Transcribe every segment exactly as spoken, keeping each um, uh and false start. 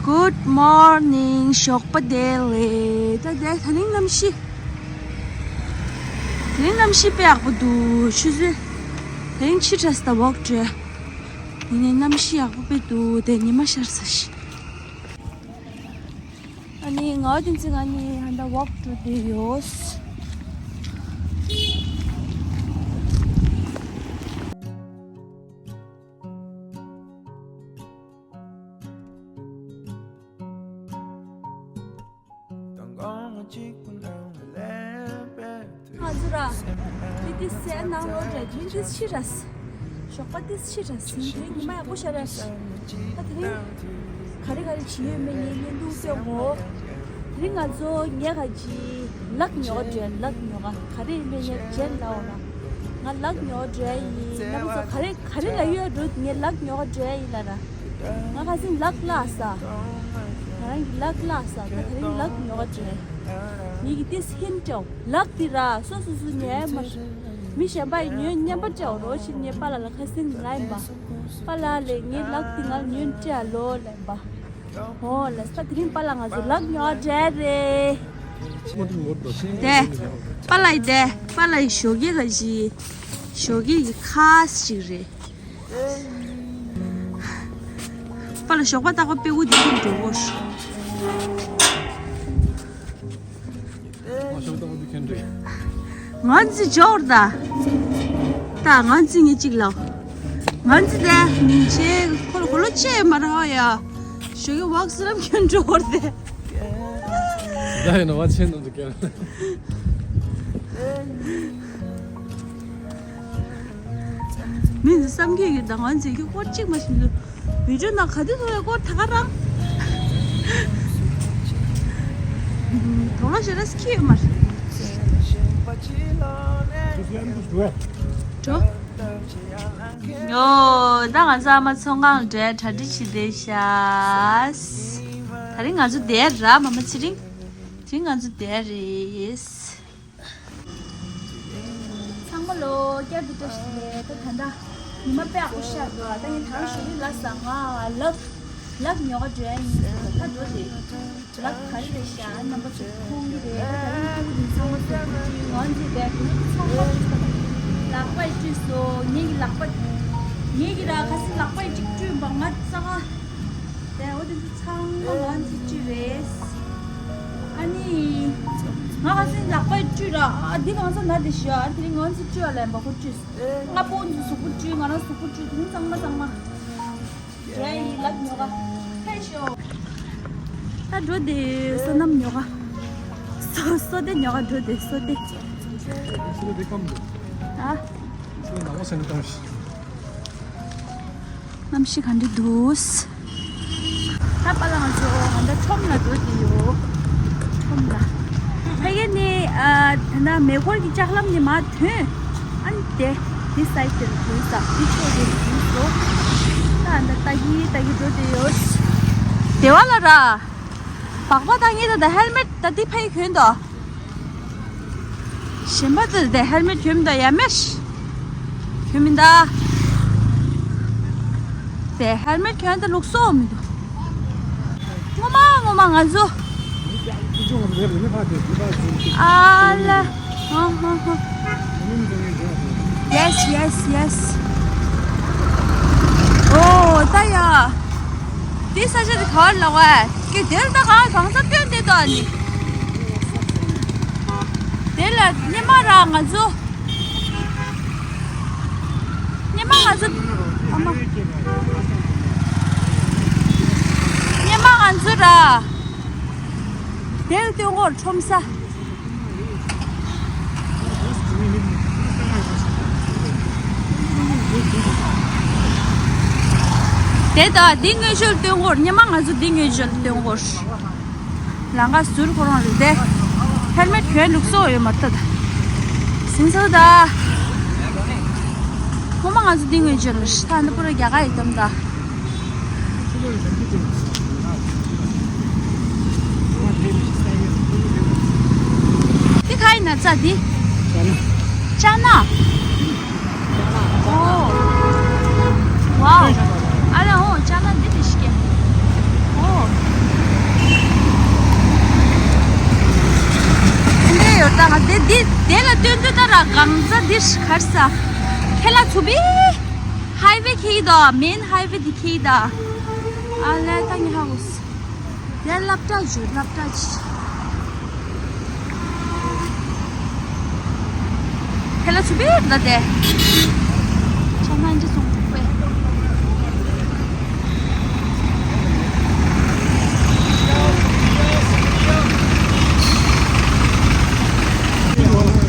Good morning. ཞོགས་པ་བདེ་ལེགས། ད་དེ་ད་རིང་གནམ་གཤིས། དེ་རིང་གནམ་གཤིས་དཔེ་ཡག་པོ་འདུག་ཆུ་ཚོད། དེ་རིང་ཕྱི་དྲགས་ད་ཝོག་འགྲོ། ཡིན་ནའི་གནམ་གཤིས་ཡག་པོ་དཔེ་འདུག་དེ་ཉི་མ་ཤར་ས་ཞིག་ཨ་ནི་ང་དེ་ཚོ་ང་ནི་ཧན་ད་ཝོག་འགྲོ་བསྡད་ཡོད། ང་ཚོ་ར། ཏི་ཏི་སེ་ནང་ལོ་རེ་ཏི་ཏི་ཤི་ར་སི། ཞོགས་པ་ཏི་ཤི་ར་སི། དེ་ཉི་མ་ཡག་པོ་ཤར་ར་སི། ད་དེ་རིང་ག་རེ་ག་རེ་བྱེད་ཡོད་མེད་ངས་བརྙན་ཐུང་བཟོས་གོ། དེ་རིང་ང་ཚོ་ངས་ག་ཅི་ལག་ཉོ་ག་འགྲོ་ཡིན། ལག་ཉོ་ག་ག་རེ་ཡིན་མེད་ངས་བརྗེད་ལ་འོ་ན། ང་ལག་ཉོ་ག་འགྲོ་ཡ་ཡིན། རྣམ་པ་ཚོ་ག་རེ་ག་རེ་ལ་ཡོད་འགྲོ། ངས་ལག་ཉོ་ག་འགྲོ་ཡ་ཡིན་ལ་ར། ང་ཁ་སང་ལག་བརླགས་ས། ང་རང་གི་ལག་བརླགས་ས། ད་དེ་རིང་ལག་ཉོ་ག་འགྲོ་ཡ་ཡིན། ངེད་ཀྱི་ཏི་སེ་ཧན་སྤྲད། ལག་དེ་ར་སོ་སོ་སོ་ཉོ་ཡ་མ་རེད། མི་གཞན་པ་ཡིས་ཉོས་རྔན་པ་སྤྲད་རོགས་ཞེས་ངས་པཱ་ལགས་ལ་ཁ་སང་ལབ་ཡིན་པ། པཱ་ལགས་ལས་ངའི་ལག་དེ་ང་ལ་ཉོས་སྤྲད་ལོ་ལབ་ཡིན་པ། འོ་ལགས་སོ། ད་དེ་རིང་པཱ་ལགས་ང་ཚོ་ལག་ཉོ་ག་འགྲོ་ཡ་རེད། དེ། པཱ་ལགས་ཡི་དེ། པཱ་ལགས་ཡི་ཞོགས་ཀས་ག་ཅི། ཞོགས་ཀས་ཀྱི་ཁ་ཞིག་རེད། པཱ་ལགས་ཞོགས་པ་རྟག་པར་དཔེ་དབུགས་འདི་འཁྱེར་འགྲོ་གོ། ང་ཚོ་འབྱོར་ད། ད་ང་ཚོ་ངས་གཅིག་ལ། ང་ཚོ་དེ་ནི་ཆེ་ཁོ་ལ་གོ་ལོ་ཆེ་མ་ར་ཧ་ཡ། ཞོགས་ཀས་ཝོག་སི་རམ་ཁྱོད་འགྲོ་བར་དེ། ད་ཡིན་ན་བ་ཆེ་ནང་དུ་སྐྱེལ། མི་འདི་བསམ་གྱི་ཡོད་ད། ང་ཚོས་ཀྱི་སྐོར་གཅིག་མ་ཤེས་འདུག་བི་ཌིའོ་ནང་ག་དུས་ཐོག་ཡ་སྐོར་ད་ག་རང་། དོག་ལོ་ཞེ་དྲག་སྐྱིད་ཡོད་མ་རེད། འགྲོ། ཡོ། ད་ང་ཚོ་ཨ་མ་ཚོང་ཁང་འདྲ་གྲ་སྒྲིག་བྱེད་བསྡད་ཤག་དེ་རིང་ང་ཚོ་བསྡད་ར་མ་མ་ཚེ་རིང་། དེ་རིང་ང་ཚོ་བསྡད་རེད། ཚང་མ་ལོ་བསྐྱར་དུ་བཀྲ་ཤིས་བདེ་ལེགས། ད་ད་ལྟ་ཉི་མ་དཔེ་ཡག་པོ་ཤར་འདུག་ད་ངས་ད་རང་ཞོགས་ཀས་ལ་ཟ་ང་ལག་ལག་ཉོ་ག་འགྲོ་ཡ་ཡིན། ད་འགྲོ་དེ་ལག་ག་རེ་རེད་ཤག་རྣམ་པ་ཚོ་མཐོང་གི་རེད། ད་ད་རིང་ཐུག་གི་ཚང་མ་ཚོ་ང་ཚོས་བས་ཚང་མ་ལག་པས་བཀྲུས་སོ། ངེད་ཀྱི་ལག་པ་ངེད་ཀྱི་ར་ཁ་སང་ལག་པས་གཅིག་བཀྲུས་པ་ང་རྩ་ཁ་དེ་འོ་དེ་ཚོ་ཚང་མ་ང་ཚོས་བཀྲུས་རེད། ཨ་ནི། ང་ཁ་སང་ལག་པས་བཀྲུས་ར། ཨ་འདི་གང་ས་ན་དེ་ཞུ། ཨ་དེ་རིང་ང་ཚོས་བཀྲུས་ཨ་ལན་པ་ཁོ་བཀྲུས། ང་ཕོ་ཚོ་གཟུགས་པོ་བཀྲུས། ང་རང་གཟུགས་པོ་བཀྲུས། དེ་རིང་ཚང་མ་ཚང་མ། རེད་ཡིན་ལག་ཉོ་ག་ཕེབས་ཤོག་ད་འགྲོ་དེ་སོ་ནམ་ཉོ་ག་སོ་སོ་དེ་ཉོ་ག་འགྲོ་དེ་སོ་དེ། ཨ། གནམ་གཤིས་ག་འདྲ་འདུག་ད་པཱ་ལགས་ང་ཚོ་ང་ད་ཁྲོམ་ལ་འགྲོ་གི་ཡོད། ཁྲོམ་ལ། ཕ་གི་ནི་ཨ་ད་ན་མེ་འཁོར་གྱི་ལྕགས་ལམ་ནས་མར་ཐོན། ཨ་ནི་དེ་དེ་སའི་ཌི་དེར་ཐོན་ས་དེ་ཕྱོགས་དེར་ཐོན་སོ། ད་ཨ་ད་ལྟ་གི་ལྟ་གི་འགྲོ་དེ་ཡོད། དེ་བ་ལ་ར། སྦག་སྦག་བཏང་ངེས་ད། ད་ཧེལ་མེད་ད་འདི་ཕ་གི་གྱོན་དོ། གཞན་པ་ཚོས་དེ་ཧེལ་མེད་གྱོན་མི་འདུག་ཡ་མེད། གྱོན་མི་འདུག་དེ་ཧེལ་མེད་གྱོན་དེ་ལུགས་སྲོལ་མི་འདུག་སྔོན་མ་སྔོན་མ་ང་ཚོ། ཨ་ལ། ཧ་ཧ་ཧ། Yes, yes, yes. ཨོ་ད་ཡ། དེ་ས་ཆ་དེ་ག་བར་ལ་བ། ཀྱེ་དེར་ད་ག་གང་ས་སྟོན་དེ་ད་ནི། དེ་ལ་སྙེ་མ་ར་ང་ཚོ། སྙེ་མ་ང་ཚོ། ཨ་མ། སྙེ་མ་ང་ཚོ་ར། དེར་སྟོན་གོ་ཁྲོམ་ས། དེ་ད་འདི་སྔོན་ཆད་སྟོན་གོ། སྙེ་མ་ང་ཚོ་འདི་སྔོན་ཆད་སྟོན་གོ། ལང་ཀ་ཟུར་ཁོ་རང་རེད་དེ། ཧེལ་མེད་གྱོན་ལུགས་སྲོལ་ཡོད་མ་རེད་ད། ཟིན་ཚར་ད། ཁོ་མ་ང་ཚོ་འདི་སྔོན་ཆད་ལ་ཤི་ཐ་འདི་པུ་ར་རྒྱ་གར་ཡི་དམ་ད། འདི་ག་ཡི་ན་ཚ་འདི། ཅ་ན། ཅ་ན། ཨོ། ཝའོ། ཨ་ལ་ཨོ་ཅ་ན་འདི་དེ་ཤི་ཀེ། ཨོ། ཡོད་འདུག་ད་ར་གང་ཟ་འདིར་ཁར་ས། ཁེ་ལ་ཚུ་བི། ཧའི་ཝེ་ཁེ་ཡི་ད། མེན་ཧའི་ཝེ་འདི་ཁེ་ཡི་ད། ཨ་ལེ་ད་ངི་ཧ་གོ་སི། དེ་སློབ་གྲྭ་བརྗོད་སློབ་གྲྭ་ཆེ། ཁེ་ལ་ཚུ་བི་ད་དེ། ཆ་ན་འདི་སོང་པེ།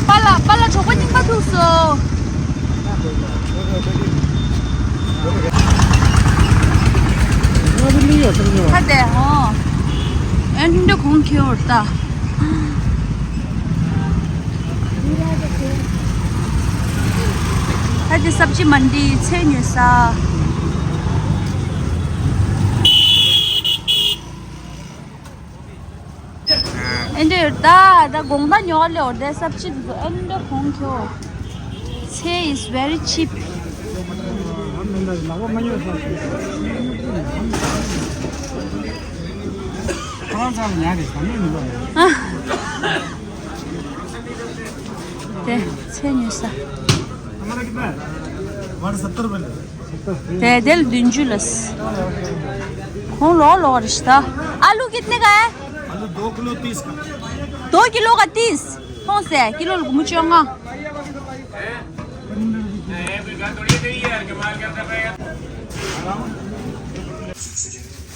པཱ་ལགས་པཱ་ལགས་གྲོགས་པོ་རྙིང་པ་ཐུག་སོང་། ཁ་བདེ་ཧོ། ཨན་འདི་གོང་ཁེ་འོར་ད། ཁ་བདེ་སབ་ཇི་མན་ཌི་ཚལ་ཉོ་ས། ཨེ་འདྲ་ཡོད་ད། ད་དགོང་དག་ཉོ་བ་ལས་འོར་དེ་སབ་ཅི་དེ་ཚོ་ཨེ་འདྲ་གོང་ཁྱོ། ཚེ་is very cheap། ཨ། དེ་ཚེ་ཉོ་ས། དེ་དེ་ལ་བདུན་ཅུ་ལ། ཁོང་ལོག་ལོག་རེད་ཤི་ད། आलू कितने का है? आलू दो किलो तीस का। दो किलो का तीस? ཁོང་ཟེར་ཀི་ལོ་ལ་སྒོར་མོ་བཅོ་ལྔ།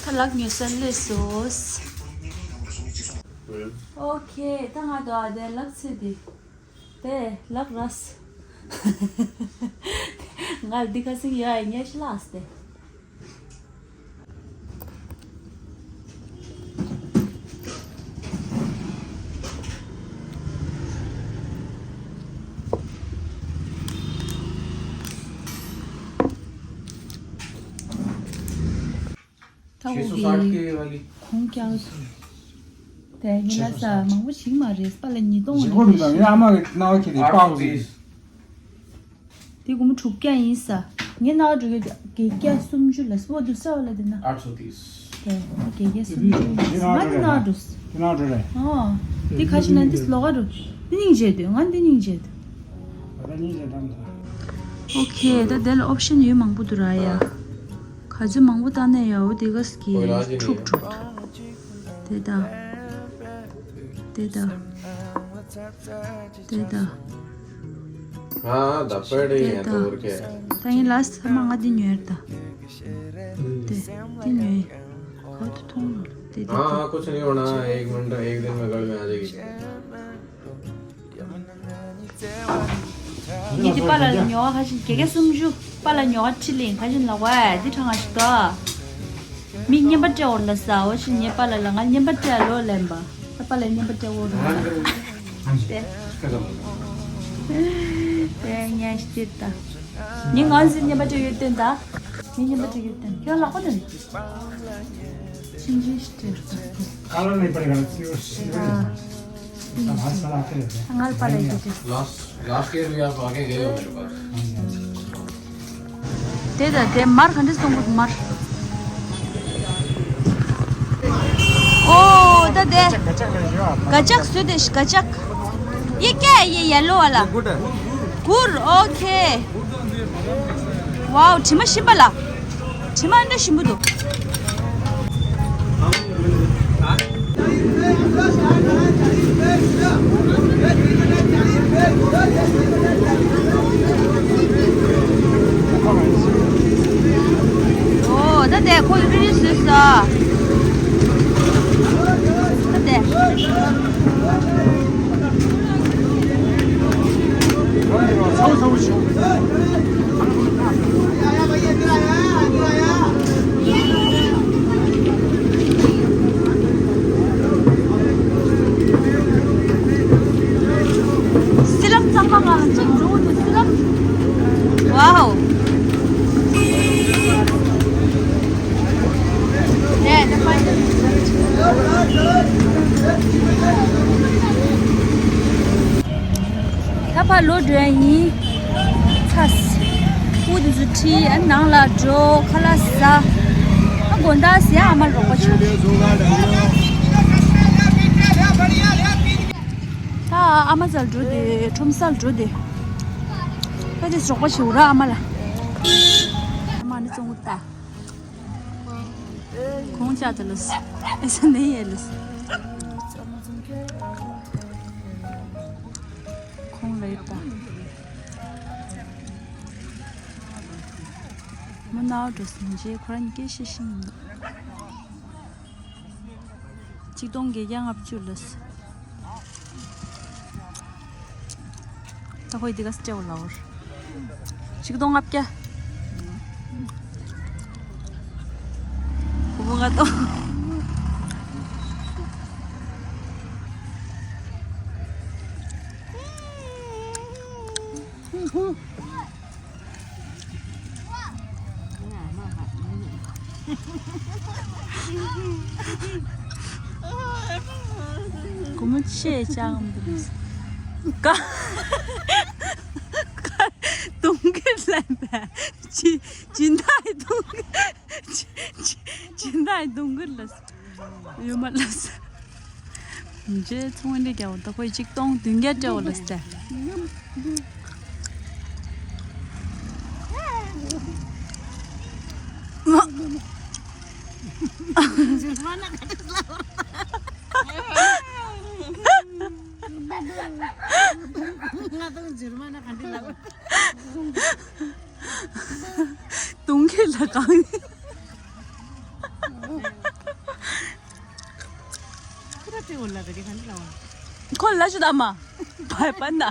ཁ་ལག་ཉོ་ས་སླེབས་སོང་། ཨོ་ཁེ། ད་ང་དོ་ཨ་དེ་ལག་ཚེ་དེ། དེ་ལག་རས། ང་འདི་ཁ་སང་ཡ་ཉེ་ཤི་ལགས་དེ། ད་འུ་གི་ཁོང་ཀྱང་དེ་ཉི་ལ་ས་མང་པོ་ཞིག་མ་རེད། པཱ་ལགས་ཉིས་སྟོང་ཡིན་ཞིག་ཨ་མ་གི་ནང་གི་དེ་པའོ་ཞིག་དེ་སྒོར་མོ་དྲུག་བརྒྱ་ཡིན་ས། ངའི་ནང་འགྲོ་གི་བརྒྱད་བརྒྱ་སུམ་ཅུ་ལ་སྤོ་དུ་ས་བ་ལ་དེ་ན། आठ सौ तीस། དེ་བརྒྱད་བརྒྱ་སུམ་ཅུ་ཡིན་ས། ང་དེ་ནང་འགྲོ་ས། དེ་ནང་འགྲོ་རེད། ཨོ། དེ་ཁ་ཤི་ན་དེ་ལོག་ག་འགྲོ། དེ་སྙིང་རྗེ་དུས་ང་དེ་སྙིང་རྗེ་དུས། ཨོ་ཁེ། ད་དེ་ལ་ཨོབ་ཤན་ཡོད་མང་པོ་འདུག་ར་ཡ། ག་ཚོད་མང་པོ་བཏང་ནས་ཡ་འོ་དེ་ག་སི་གི་འཁྲུག་འཁྲུག་དེ་ད། དེ་ད། དེ་ད། हाँ दपेड़े हैं तो और क्या है। ད་ཡིན་ལ་ས་མ་ང་འདི་ཉོས་ད། དེ་དེ་ཉོས། ཁོ་ཐུ་ཐུང་ལ་དེ་དེ། हाँ हाँ कुछ नहीं होना। एक मिनट एक दिन में गल में आ जाएगी। ངས་དེ་པཱ་ལགས་ལ་ཉོ་བ་ཁ་ཤས་བརྒྱད་བརྒྱ་སུམ་ཅུ། པཱ་ལགས་ཉོ་བ་ཁྲི་ལིང་ཁ་ཤས་ལ་བ་དེ་གྲང་ང་ཞིག་ཏོ། མི་རྔན་པ་སྤྲད་འོར་ལ་ཟ་འོ་ཞིག་ངས་པཱ་ལགས་ལ་ང་རྔན་པ་སྤྲད་ལོ་ལེན་པ། ད་པཱ་ལགས་རྔན་པ་སྤྲད་འོར་ལ་ཏེ། ཏེ་ཉན་ཤི་ཏེ་ད། ངས་ང་ཟི་རྔན་པ་སྤྲད་ཡོད་དོན་ད། ངས་རྔན་པ་སྤྲད་ཡོད་དོན་ཁྱོད་ལག་པ་དོན། ཕྱིན་ཅི་སྤྲད་ད། ང་ལ་པ་ལ་ཡོད་དེ། लास्ट लास्ट ईयर भी आप आके गए हो मेरे पास। དེ་ད་དེ་མར་ག་འདྲ་གཏོང་དགོས་མར། ཨོ་ད་དེ། ག་ཅག་བཟོས་དེ་ག་ཅག ये क्या है ये येलो वाला? गुड़ है। गुड़, ओके। वाओ, དྲི་མ་ཞིམ་པ་ལ། དྲི་མ་འདྲ་ཞིམ་པོ་འདུག་ཨོ་ད་དེ་ཁོ་ཡུ་རི་རི་བཟོས་ས། ད་དེ། སི་ལམ་གཙང་མ་གང་ལ་ཅིག་འགྲོ་འདུག་སི་ལམ། ཝའོ། ད་ཕར་ལོག་འགྲོ་ཡ་ཡིན། ཚ། སྤུ་དེ་ཚོ་ཁྲིད་ཨ་ནང་ལ་འགྲོ་ཁ་ལག་ཟ། ཨ་དགོང་དག་ཟས་ཨ་མ་རོགས་པ་བྱོས། ད། ཨ་མ་ཚལ་འགྲོ་དེ་ཁྲོམ་སར་འགྲོ་དེ། ཁ་དེ་ཞོགས་པ་ཞིག་ར་ཨ་མ་ལ། ཨ་མ་ནི་བཙོང་གི་ད། ཁོང་ཅག་ཏུ་ལུས། ཨེ་ས་ནེ་ཡེ་ལུས། ཁོང་ལ་ཡོད་ད། མོ་ནའོ་འགྲོ་སོང་རྗེས་ཁོ་རང་གཉིས་སྐད་བཤད་ཤིང་ཡིན། ཆིག་སྟོང་བརྒྱད་བརྒྱ་ལྔ་བཅུ་ལ། ད་ཁོས་འདི་ག་སྤྲད་འོ་ལའོར། ཆིག་སྟོང་ལྔ་བརྒྱ། ཁོ་བོ་ང་ཏོ། སྒོར་མོ་ཆེ་ཅང་འདུག་ཀ་ཀ་དུང་གི་ལན་པས། ཅི་ཅི་འདའི་དུང་གི་ཅི་ཅི་ཅི་འདའི་དུང་གི་ལ། ཡོད་མ་ལགས། མཇེ་ཚོང་འདི་རྒྱ་བོ་ད་ཁོས་ཆིག་སྟོང་བདུན་བརྒྱ་སྤྲད་འོ་ལགས་ཏེ། ང་དང་འཇུར་མ་ན་ག་འདི་ལ། དུང་ཁེ་ལ་གང་། ཁོ་ལ་ཅུ་ད་མ། བའི་པ་ན།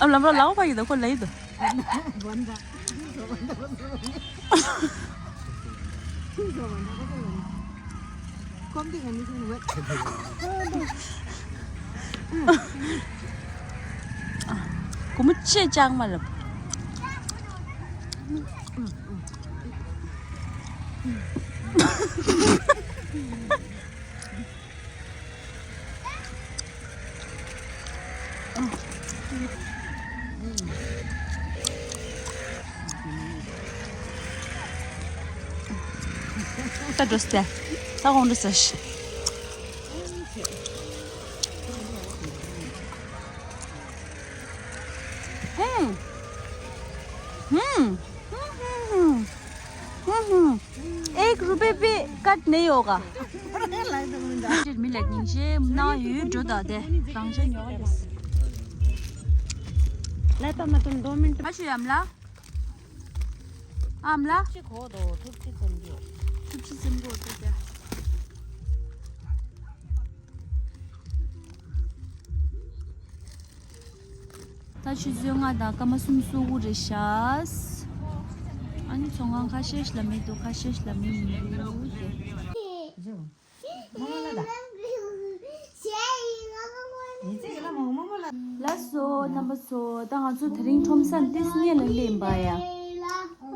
ཨ་ལམ་ར་ལའོ་པ་ཡི་ད་ཁོ་ལ་ཡི་ད། སྒོར་མོ་ཆེ་ཅང་མ་ལབ། ད་འགྲོ་སྟེ། ད་དགོང་འགྲོ་ཟེར་ཤི། ཧུམ། ཧུམ། ཧུམ། एक रुपए भी कट नहीं होगा। མི་ལ་སྙིང་རྗེ་ན་ཡོད་འགྲོ་ད་དེ་རང་ཆེ་ཉོ་ག་དེ། ལ་ད་མ་ཏུན་དོ་མིན། ཨ་ཆུ་ཡམ་ལ། ཨམ་ལ། ཅི་གོ་དོ་ཐུབ་ཅི་ཙམ་གྱོ། ཐུབ་ཅི་ཙམ་གོ་དེ་དེ། ད་ཆུ་ཚོད་ལྔ་དང་སྐར་མ་གསུམ་སོ་དགུ་རེད་ཤག་ཨ་ནི་ཚོང་ཁང་ཁ་ཤས་ལ་མི་འདུག་ཁ་ཤས་ལ་མི་མི་འདུག་ཟེར། ལགས་སོ་རྣམ་པ་ཚོ། ད་ང་ཚོ་དེ་རིང་ཁྲོམ་སར་ཏིས་ཉེ་ལ་སླེབས་པ་ཡ།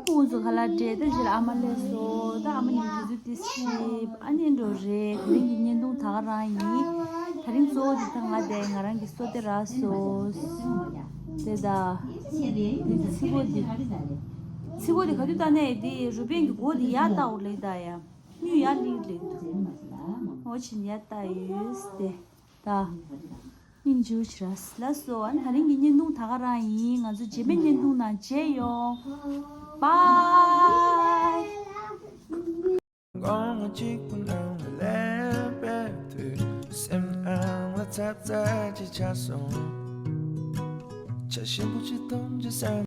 ཁོང་ཚོ་ཁ་ལག་སྤྲད་ད་ཞིག་ཨ་མ་སླེབས་སོ། ད་ཨ་མ་ཉིན་དུས་ཚོད་ཏིས་ཤིབ་ཨ་ནི་འགྲོ་རེད། དེ་རིང་གི་བརྙན་ཐུང་ད་ག་རང་ཡིན། དེ་རིང་གཙོ་བོ་དེ་ད་ང་དེ་ང་རང་གི་སོ་དེ་རག་སོ། དེ་ད། དེ་ཚི་གོ་དེ། ཚི་གོ་དེ་ག་དུས་ད་ནས་དེ་རུ་པན་གི་སྒོ་དེ་ཡར་བཏགས་འོ་ལེ་ད་ཡ། དངུལ་ཡར་ལིང་ལེ། འོ་ཆིན་ཡར་བཏགས་ཡོད་དེ། ད། སྙིང་རྗེ་ཆེ་ར། ལགས་སོ། ཨ་ནི་དེ་རིང་གི་བརྙན་ཐུང་ད་ག་རང་ཡིན། ང་ཚོ་རྗེས་མའི་བརྙན་ཐུང་ནང་མཇལ་ཡོང་། Bye།